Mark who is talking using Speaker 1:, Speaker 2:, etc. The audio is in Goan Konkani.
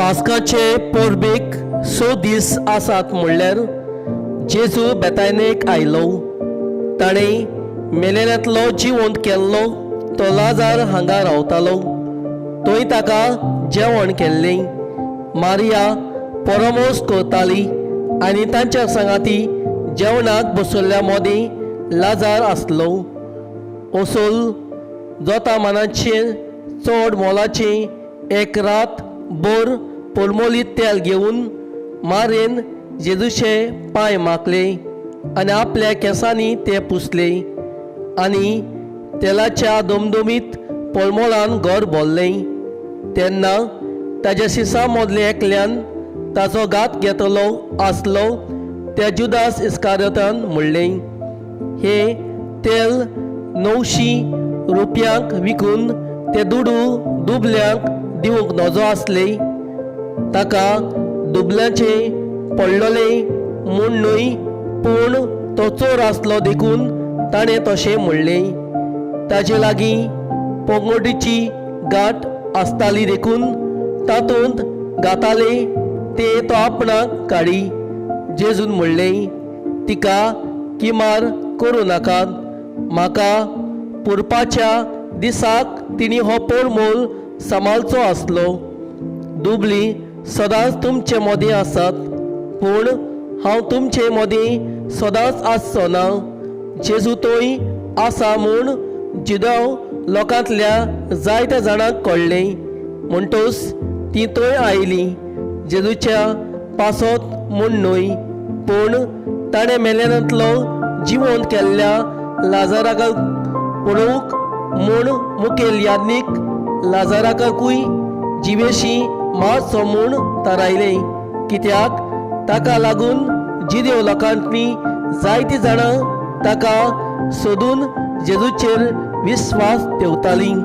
Speaker 1: पास्काचे परबेक स दीस आसात म्हणल्यार जेजू बेतायनेक आयलो. ताणें मेलेल्यांतलो जिवंत केल्लो तो लाजार हांगा रावतालो. थंय ताका जेवण केल्लें. मारिया परमोस करताली आनी तांच्या सांगाती जेवणाक बसयल्ल्या मदीं लाजार आसलो. असोल जोता मानाचें चड मोलाचें एक रात भर परमोलीत तेल घेवन मारेन जेजूचे पांय माखले आनी आपल्या केंसांनी ते पुसले आनी तेलाच्या दमदमीत परमोळान घर भरलें. तेन्ना ताज्या शिसा मदल्या एकल्यान ताचो घात घेतलो आसलो त्या जुदास इस्कारियोतान म्हणलें, हें तेल 900 रुपयांक विकून ते दुडू दुबल्यांक दिवंक नजो आसले. ताका दुबल्याचें पडलोलें म्हूण न्हय, पूण तो चोर आसलो देखून ताणें तशें म्हणलें. ताजे लागीं पोंगोटीची गांठ आसताली देखून तातूंत घाताले ते तो आपणाक काडी. जेजून म्हणलें, तिका किमार करूं नाकात, म्हाका पुरपाच्या दिसाक तिणी हो परमोल सांबाळचो आसलो. दुबली सदांच तुमचे मदीं आसात, पूण हांव तुमचे मदीं सदांच आसचो ना. जेजू थंय आसा म्हूण जिदांव लोकांतल्या जायत्या जाणांक कळ्ळें, म्हणटूच तीं थंय आयलीं जेजूच्या पासत म्हूण न्हय, पूण ताणें मेलेनांतलो जिवंत केल्ल्या लाजाराक पळोवंक म्हूण. मुखेल याज्ञीक लाजाराकूय जिवेशी मारचो म्हूण थारायलें, कित्याक ताका लागून जिदेव लोकांतलीं जायतीं जाणां ताका सोदून जेजूचेर विस्वास ठेवतालीं.